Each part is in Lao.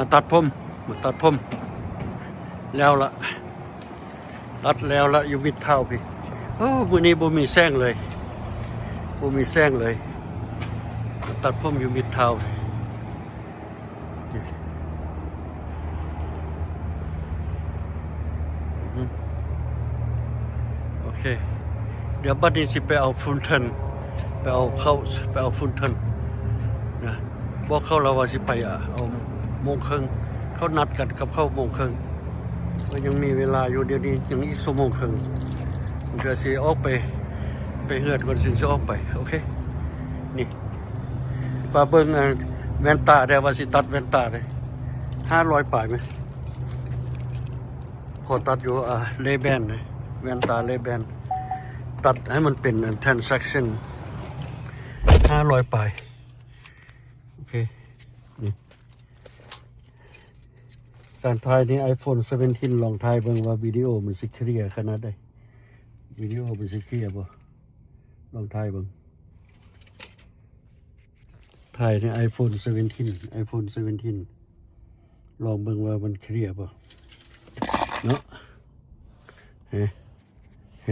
ມາຕັດຜົມ ມາຕັດຜົມ ແລ້ວລະ ຕັດແລ້ວລະ ຢູ່ມິດທາວພີ້. ໂອ້ ມື້ນີ້ບໍ່ມີແສງເລີຍ ບໍ່ມີແສງເລີຍ. ມາຕັດຜົມຢູ່ມິດທາວ ໂອເຄ ດຽວບັດນີ້ຊິໄປເອົາຟຸນທັນ ໄປເອົາເຂົ້າ ໄປເອົາຟຸນທັນນະ. ບອກເຂົາແລ້ວວ່າຊິໄປ ອາ ເອົາໂມງເຄິ່ງ ເຂົານັດກັນກັບເຂົາໂມງເຄິ່ງ ກໍຍັງມີເວລາຢູ່. ດຽວນີ້ຍັງອີກຊົ່ວໂມງເຄິ່ງ ເທື່ອຊິອອກໄປ ໄປເຮືອນກ່ອນ ຊິອອກໄປ. ໂອເຄ ນີ້ ປາເບິ່ງ ອາ ແວ່ນຕາແດ່ ວ່າຊິຕັດແວ່ນຕາເດ້ ຫ້າຮ້ອຍປາຍແມ່ນ ຂໍຕັດຢູ່ ອາ ເລແບນ ແວ່ນຕາເລແບນ ຕັດໃຫ້ມັນເປັນ ອາ ແທນຊັກຊັນ ຫ້າຮ້ອຍປາຍ. ໂອເຄ ນີ້ ການຖ່າຍໃນໄອໂຟນເຊເວັນທີນ ລອງຖ່າຍເບິ່ງວ່າວິດີໂອມັນຊິເຄລຍຂະໜາດໃດ ວິດີໂອມັນຊິເຄລຍບໍ່? ລອງຖ່າຍເບິ່ງ ຖ່າຍໃນໄອໂຟນເຊເວັນທີນ ໄອໂຟນເຊເວັນທີນ ລອງເບິ່ງວ່າມັນເຄລຍບໍ່ເນາະ. ເຮ ເຮ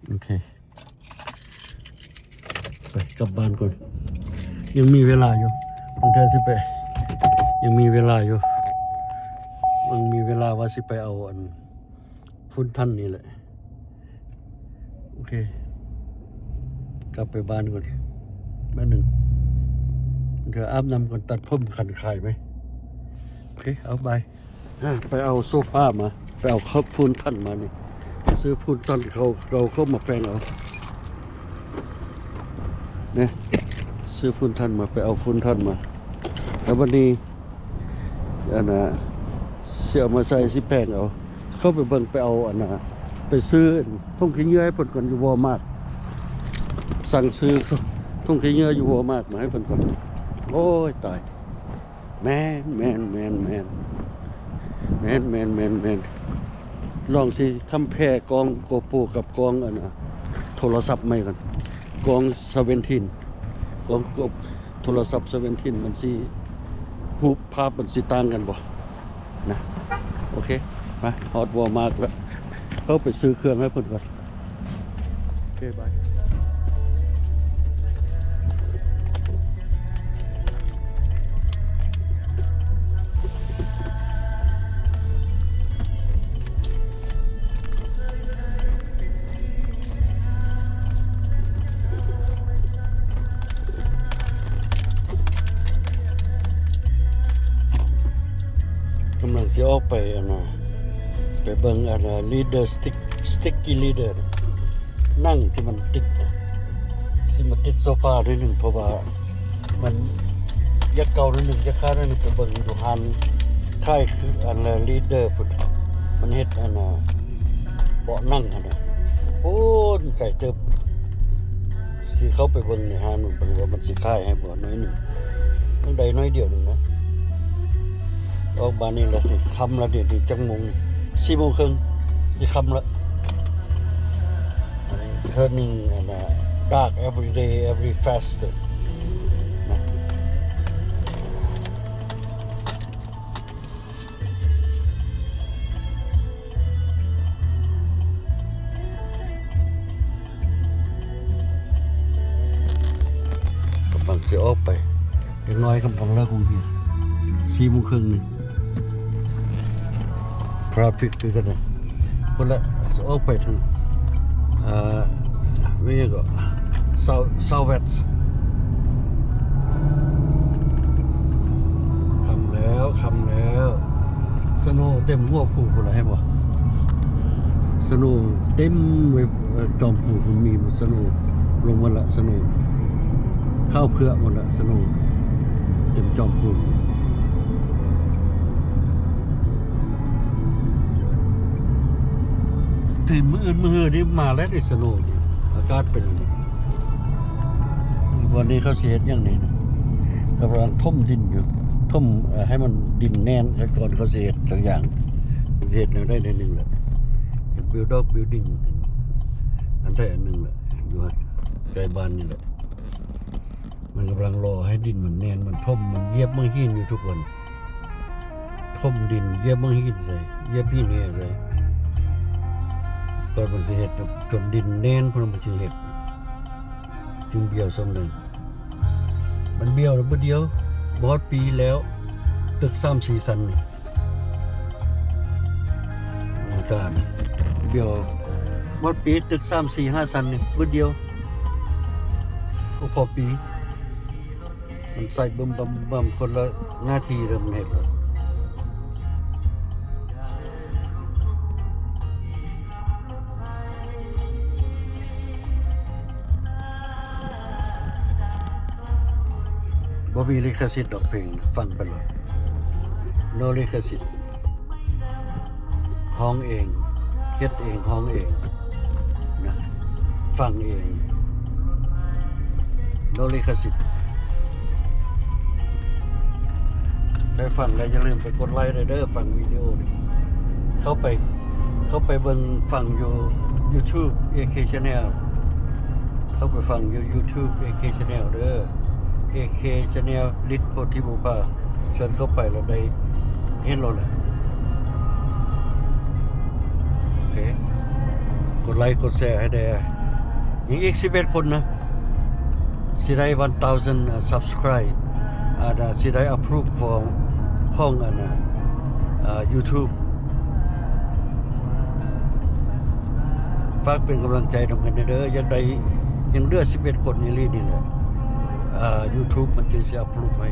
ໂອເຄ ໄປກັບບ້ານກ່ອນ ຍັງມີເວລາຢູ່ ບາງເທື່ອຊິໄປ ຍັງມີເວລາຢູ່ ຍັງມີເວລາວ່າຊິໄປເອົາອັນ ຟຸນທັນນີ້ແຫຼະ. ໂອເຄ ກັບໄປບ້ານກ່ອນ ບາດໜຶ່ງ ດຽວອາບນ້ຳກ່ອນ ຕັດຜົມຄັນຄາຍໄປ. ໂອເຄ ເອົາ ບາຍ. ອາ ໄປເອົາໂຊຟາມາ ໄປເອົາເຂົ້າ ຟູນທັນມານີ້ ຊື້ຟູນທັນ ເຂົາ ເຂົາ ເຂົາມາແປງເອົາ ນີ້ ຊື້ຟູນທັນມາ ໄປເອົາຟູນທັນມາ ແລ້ວບັດນີ້ ອັນນ່າ ຊິເອົາມາໃສ່ ຊິແປງເອົາ ເຂົ້າໄປເບິ່ງ ໄປເອົາ ອັນນ່າ ໄປຊື້ຖົງຂີ້ເຫຍື້ອໃຫ້ເພິ່ນກ່ອນ ຢູ່ວໍມາດ ສັ່ງຊື້ຖົງຂີ້ເຫຍື້ອຢູ່ວໍມາດມາໃຫ້ເພິ່ນກ່ອນ. ໂອ້ຍ ຕາຍ ແມ່ນ ແມ່ນ ແມ່ນ ແມ່ນ ແມ່ນ ແມ່ນ ແມ່ນ ແມ່ນ ລອງຊິຄຳແພກ້ອງໂກໂປກັບກ້ອງ ອັນນ່າ ໂທລະສັບໃໝ່ກ່ອນ ກ້ອງເຊເວັນທີນ ກ້ອງໂທລະສັບເຊເວັນທີນ ມັນຊິ ຮູບພາບມັນຊິຕ່າງກັນບໍ່ນະ. ໂອເຄ ມາຮອດວໍມາດແລ້ວ ເຂົ້າໄປຊື້ເຄື່ອງໃຫ້ເພິ່ນກ່ອນ. ໂອເຄ ບາຍ. ກຳລັງຊິອອກໄປ ອັນນ່າ ໄປເບິ່ງ ອັນນ່າ ລີດເດີ ສະຕິກ ສະຕິກກີລີດເດີ ໜັງທີ່ມັນຕິດນະ ຊິມາຕິດໂຊຟາໜ້ອຍໜຶ່ງ ເພາະວ່າມັນຢາກເກົ່າໜ້ອຍໜຶ່ງ ຢາກຄ້າຍໜ້ອຍໜຶ່ງ. ໄປເບິ່ງຢູ່ຮ້ານຂາຍ ຄື ອັນນ່າ ລີດເດີພຸ້ນ ມັນເຮັດ ອັນນ່າ ເບາະໜັງຫັ້ນນະ ໂອ້ ໄກເຕີບ. ຊິເຂົ້າໄປເບິ່ງໃນຮ້ານມັນ ເບິ່ງວ່າມັນຊິຂາຍໃຫ້ບໍ່ໜ້ອຍໜຶ່ງ ຍັງໄດ້ໜ້ອຍດຽວໜຶ່ງນະ. ອອກບ້ານນີ້ລະຊິຄ່ຳລະ ດຽວນີ້ຈັກໂມງ? ສີ່ໂມງເຄິ່ງ ຊິຄ່ຳລະ. Turning ອັນນ່າ dark every day, every fast ນະ. ກຳລັງຈະອອກໄປ ເດັກນ້ອຍກຳລັງເລີກໂຮງຮຽນ ສີ່ໂມງເຄິ່ງນີ້ ທຣາຟິກຄືກັນນະ. ພຸ້ນລະ ອອກໄປທາງ ເອີ ແມ່ນຫຍັງເກາະ ເຊົາ ເຊົາແວັດ. ຄ່ຳແລ້ວ ຄ່ຳແລ້ວ ສະໂນເຕັມຫົວພູພຸ້ນລະ ເຫັນບໍ່? ສະໂນເຕັມເລີຍ ເອີ ຈອມພູພຸ້ນມີສະໂນ ລົງໝົດລະ ສະໂນ ຂາວເຜືອກໝົດລະ ສະໂນເຕັມຈອມພູ. ແຕ່ມື້ອື່ນມື້ຮືນີ້ມາແລ້ວນີ້ ສະໂນນີ້ ອາກາດເປັນອັນນີ້. ວັນນີ້ເຂົາຊິເຮັດຫຍັງນີ້ນະ? ກຳລັງຖົມດິນຢູ່ ຖົມ ເອີ ໃຫ້ມັນດິນແໜ້ນ ກ່ອນເຂົາຊິເຮັດສັກຢ່າງ. ເຂົາຊິເຮັດແນວໃດແນວໜຶ່ງແຫຼະ ເຮັດບິວດອກບິວດິງ ອັນໃດອັນໜຶ່ງແຫຼະ ຢູ່ໃກ້ບ້ານນີ້ແຫຼະ. ມັນກຳລັງລໍໃຫ້ດິນມັນແໜ້ນ, ມັນຖົມ, ມັນຢຽບເມືອງຫີນຢູ່ທຸກວັນ, ຖົມດິນ, ຢຽບເມືອງຫີນໃສ່, ຢຽບຫີນແຮ່ໃສ່, ກ່ອນມັນຊິເຮັດຈົນດິນແໜ້ນພຸ້ນ ມັນຈຶ່ງເຮັດ, ຈຶ່ງບ້ຽວສ່ຳນັ້ນ. ມັນບ້ຽວລະບຶດດຽວ, ບໍ່ຮອດປີແລ້ວ, ຕຶກສາມສີ່ຊັ້ນນີ້. ອາຈານ ດຽວໝົດປີ ຕຶກສາມສີ່ຫ້າຊັ້ນນີ້ບຶດດຽວ ບໍ່ພໍປີ ມັນໃສ່ບຶມບຳບຳ ຄົນລະໜ້າທີ່ເລີຍ ມັນເຮັດແລ້ວ. ບໍ່ມີລິຂະສິດດອກເພງ ຟັງໄປໂລດ ໂນລິຂະສິດ ຮ້ອງເອງ ເຮັດເອງ ຮ້ອງເອງນະ ຟັງເອງ ໂນລິຂະສິດ. ໄດ້ຟັງແລ້ວຢ່າລືມໄປກົດໄລເດີ ຟັງວິດີໂອນີ້ ເຂົ້າໄປ ເຂົ້າໄປເບິ່ງຟັງຢູ່ YouTube ເອເຄ Channel ເຂົ້າໄປຟັງຢູ່ YouTube ເອເຄ Channel ເດີ ເອເຄ Channel ລິດ ໂພທິບູພາ ເຊີນເຂົ້າໄປແລ້ວໄດ້ເຫັນໂລດແຫຼະ. ໂອເຄ ກົດໄລກົດແຊໃຫ້ແດ່ ຍັງອີກສິບເອັດຄົນນະ ຊິໄດ້ one thousand subscribe ອາດຊິໄດ້ approve ຂອງ ຂອງອັນນ່າ YouTube. ຝາກເປັນກຳລັງໃຈນຳກັນເດີ ຢາກໄດ້ ຍັງເຫຼືອສິບເອັດຄົນອີ່ຫຼີນີ້ແຫຼະ YouTube ມັນຈຶ່ງຊິ approve ໃຫ້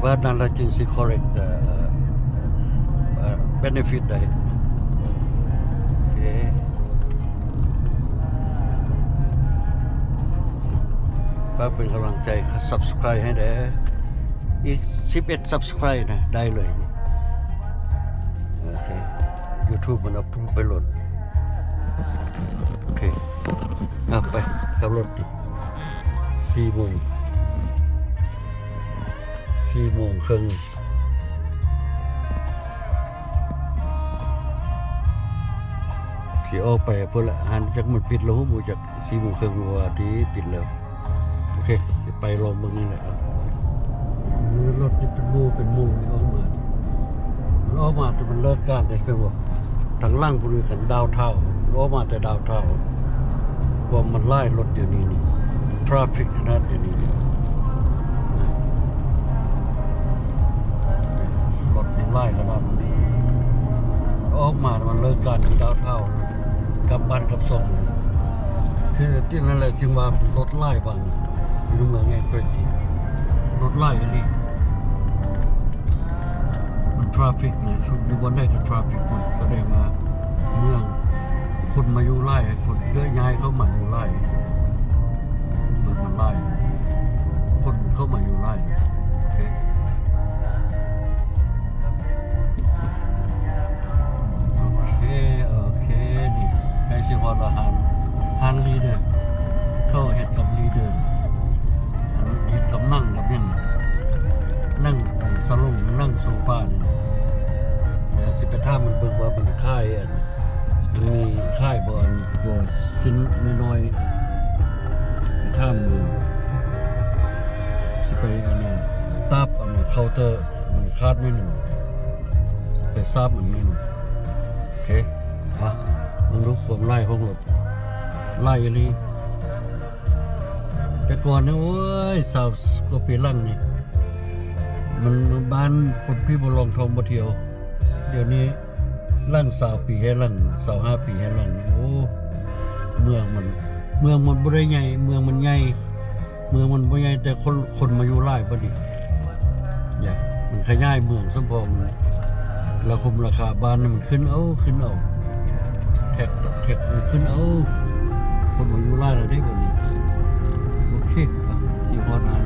ບາດນັ້ນລະຈຶ່ງຊິ collect benefit ໄດ້. ໂອເຄ ຝາກເປັນກຳລັງໃຈ subscribe ໃຫ້ແດ່ ອີກສິບເອັດ subscribe ນະ ໄດ້ເລີຍນີ້. ໂອເຄ YouTube ມັນ approve ໄປໂລດ. ໂອເຄ ເອົາໄປ ຂັບລົດ ສີ່ໂມງ ສີ່ໂມງເຄິ່ງ ຊິອອກໄປພຸ້ນລະ ຫັ້ນຈັກມັນປິດແລ້ວບໍ່ຈັກ ສີ່ໂມງເຄິ່ງ ບໍ່ວ່າຕິ ປິດແລ້ວ. ໂອເຄ ໄປລອງເບິ່ງນີ້ແຫຼະ. ເອົາ ລົດນີ້ເປັນໝູ່ເປັນໝູ່ນີ້ອອກມາ ມັນອອກມາແຕ່ມັນເລີກການເດ້ ເຫັນບໍ່? ທາງຫຼັງພຸ້ນນີ້ຄັນດາວທາວ ອອກມາແຕ່ດາວທາວ ຄວາມມັນຫຼາຍລົດດຽວນີ້ນີ້ traffic ຂະໜາດດຽວນີ້ນີ້ ລົດມັນຫຼາຍຂະໜາດ ອອກມາມັນເລີກການທີ່ດາວທາວ ກັບບ້ານກັບຊ່ອງ ຄືທີ່ນັ້ນແຫຼະ ຈຶ່ງວ່າລົດຫຼາຍບາດນີ້ ຢູ່ເມືອງແອງເກີລນີ້ ລົດຫຼາຍອີ່ຫຼີ ມັນ traffic ນະ ຢູ່ບ່ອນໃດກໍ traffic ໝົດ ສະແດງວ່າເມືອງ ຄົນມາຢູ່ຫຼາຍ ຄົນເຍອະຍ້າຍເຂົ້າມາຢູ່ຫຼາຍ ເມືອງມັນຫຼາຍ ຄົນເຂົ້າມາຢູ່ຫຼາຍ. ໂອເຄ ໂອເຄ ໂອເຄ ນີ້ໃກ້ຊິຮອດລະ ຮ້ານ ຮ້ານລີເດີ ເຂົາເຮັດກັບລີເດີ ອັນເຮັດກັບໜັງກັບຫຍັງ ໜັງ ອັນສະຫຼົງ ໜັງໂຊຟານີ້ ແລ້ວຊິໄປຖາມມັນເບິ່ງວ່າມັນຂາຍ ອັນ ມັນມີຂາຍບໍ່ ອັນຕົວຊິ້ນນ້ອຍໆ ໄປຖາມເບິ່ງ ຊິໄປອັນນັ້ນ ຕາບອັນເຄົາເຕີ ມັນຂາດໜ້ອຍໜຶ່ງ ໄປສາບມັນໜ້ອຍໜຶ່ງ. ໂອເຄ ມາເບິ່ງດູຄວາມຫຼາຍຂອງລົດ ຫຼາຍອີ່ຫຼີ. ແຕ່ກ່ອນນີ້ ໂອ້ຍ ຊາວກວ່າປີຫຼັງນີ້ ມັນ ມັນບ້ານຄົນຜີບໍ່ລອງທອງບໍ່ທ່ຽວ. ດຽວນີ້ຫຼັງຊາວປີໃຫ້ຫຼັງ ຊາວຫ້າປີໃຫ້ຫຼັງ ໂອ້ ເມືອງມັນ ເມືອງມັນບໍ່ໄດ້ໃຫຍ່ ເມືອງມັນໃຫຍ່ ເມືອງມັນບໍ່ໃຫຍ່ ແຕ່ຄົນ ຄົນມາຢູ່ຫຼາຍບັດນີ້ ມັນຂະຫຍາຍເມືອງ ສຳພອງລະຄົມລາຄາບ້ານມັນຂຶ້ນເອົາ ຂຶ້ນເອົາ ແທັກ ແທັກມັນຂຶ້ນເອົາ ຄົນມາຢູ່ຫຼາຍແລ້ວເດ້ບັດນີ້. ໂອເຄ ຊິຮອດຮ້ານ